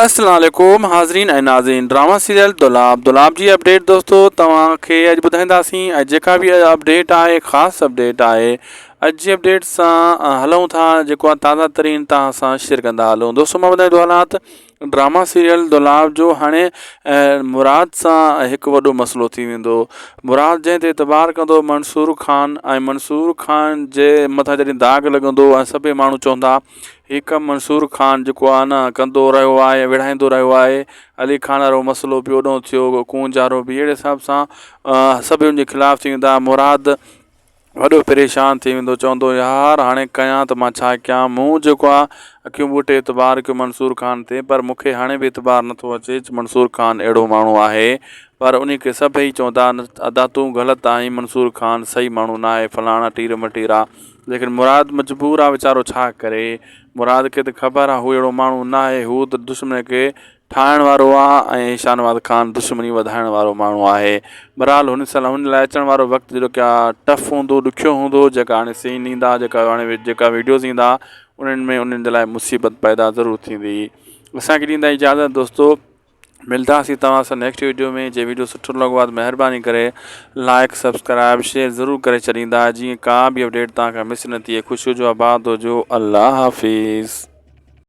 السلام عليڪم حاضرين ۽ ناظرين ڊراما سيريل دولاب دولاب جي اپڊيٽ دوستو توهان کي اڄ ٻڌائينداسين ۽ جيڪا به اپڊيٽ آهي خاص اپڊيٽ آهي اڄ جي اپڊيٽ سان هلون ٿا جيڪو آهي تازه ترين توهان سان شيئر ڪندا هلون دوستو مان ٻڌائيندو هلان ته ڊراما سيريل دولاب جو هاڻي مراد سان هڪ وڏو مسئلو ٿي ويندو مراد جنهن تي اعتبار ڪندو منصور خان ۽ منصور خان جي مٿان جڏهن داغ لڳندو ۽ سڀئي ماڻهو چوندا هي ڪم منصور خان جيڪو آ نه ڪندو رهيو آهي وڙهائيندو رهيو آهي علي خان وارو مسئلو به اوڏو ٿيو ڪونج وارو به اهڙي حساب سان سڀ ان جي خلاف ٿي ويندا مراد وڏو پريشان ٿي ويندو چوندو يار هاڻي ڪيان ته مان ڇا ڪيان مون جيڪو آ اکيون ٻوٽي اعتبار ڪيو منصور خان تي پر مون کي هاڻي به اعتبار نٿو اچي منصور خان اهڙو ماڻهو آهي پر انهي کي سڀئي چوندا ادا تون غلط آهين منصور خان صحيح ماڻهو ناهي فلاڻا ٽير مٽيرا ليڪن مراد مجبور آ ويچارو ڇا ڪري مراد کي ته خبر آ هو اهڙو ماڻهو ناهي هو ته دشمن کي ٺاهڻ وارو آ ۽ شاهنواز خان دشمني وڌائڻ وارو ماڻهو آهي بھرحال هن سال هن لاء اچڻ وارو وقت جيڪو ڪيا ٽف هوندو ڏکيو هوندو جيڪا هاڻي سين ايندا جيڪا هاڻي جيڪا ويڊيوز ايندا انهن ۾ انهن جي لاء مصيبت پيدا ضرور ٿيندي اسان کي ڏيندا اجازت دوستو ملداسين توهان سان نيڪسٽ ويڊيو ۾ جي ويڊيو سٺو لڳو آهي ته مهرباني ڪري لائڪ سبسڪرائب شيئر ضرور ڪري ڇڏيندا جيئن ڪا به اپڊيٽ توهان کان مس نه ٿئي خوش هجو آباد هجو الله حافظ.